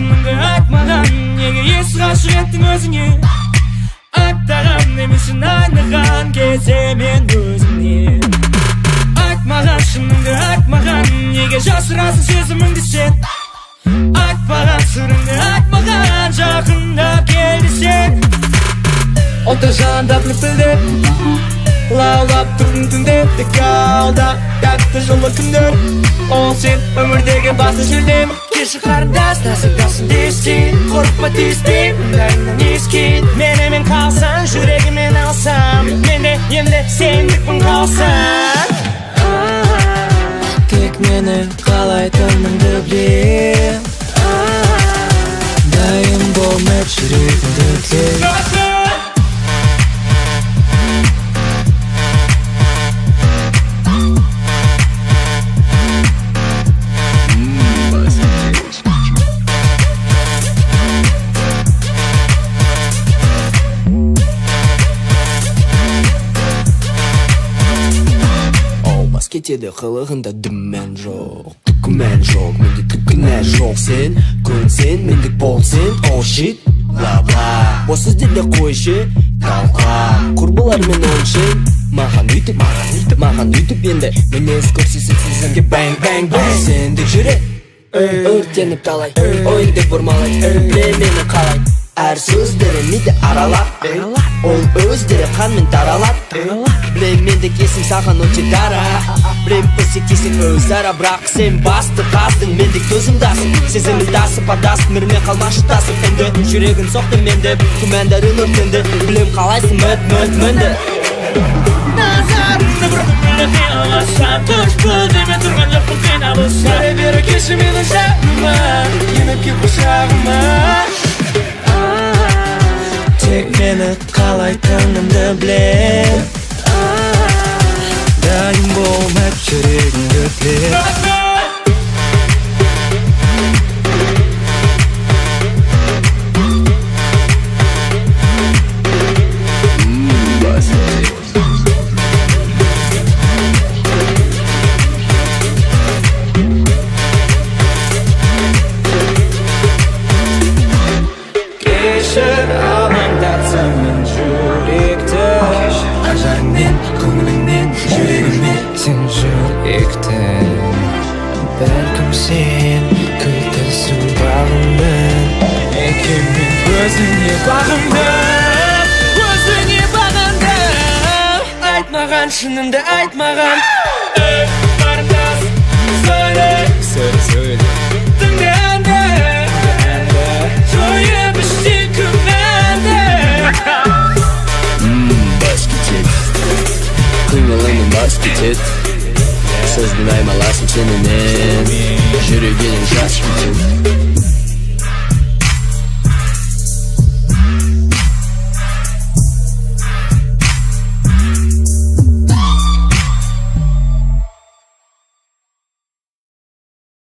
шыныңды айт маған, неге есі ғашық еттің өзіңе? Аттаған немесе айныған кезде мен өзіңнен. Айт маған, шыныңды айт маған, неге жасырасың сезіміңді сен? Айтпаған сырыңды айт маған, жақындап кел десең. Отты жандап лүпілдеп, лаулап тұрдың түнде, тек алда тәтті жылы күндер. Ол сен өмірдегі басты жүлдем. Кешір қарындас, нәзік десең, қорықпа тиіспеймін, мұндайыңнан ескен. Менімен қалсаң, жүрегіммен алсам, мен де енді сендікпін қалсаң. Тек мені қалайтыныңды білем, дайын болмап жүрегімді тілеп. Кетеді қылығында дүмән жоқ, түкімән жоқ, менде түк кінә жоқ. Сен көнсең, мендік бол сен, oh shit, бла бла. Бос сөздерді қойшы, талқылап құрбылармен ойыншы. Маған өйтіп, маған өйтіп, маған өйтіп енді мінез көрсетсең сезімге бang bang bang. Сендік жүрек өртеніп талай, ойын деп бұрмалай, біле мені қалай. Әр сөздері миды аралап, ол өздері қанмен таралап. Білем мендік есім саған өте дара, білем өсектесің өзара, бірақ сен басты қаздың, мендік төзімдасың. Сезімін тасып адасып, мірмен қалмашы тасып. Енді жүрегін соқты мен деп, күмәндарың өртенді. Білем қалайсың мүт мүт мінді. Назарыңды бұрдым мені қияласам, түшпі деме тұрған жоқпын қиналысам. Бері бері келші менің жаныма, еніп кел құшағыма. Тек мені қалайтынымды білем, дайын болмап жүрегіңді тілеп. Кешір, алаңдатсам мен жүректі, ажарыңмен, көңіліңмен, жүрегіммен. Сен жүректің, бәлкім сен күлкісің бағымның. Екеумен өзіңе бағындым, өзіңе бағындым. Айт маған, шыныңды айт маған. Ей, қарындас, сөйле, сөйле, сөйле.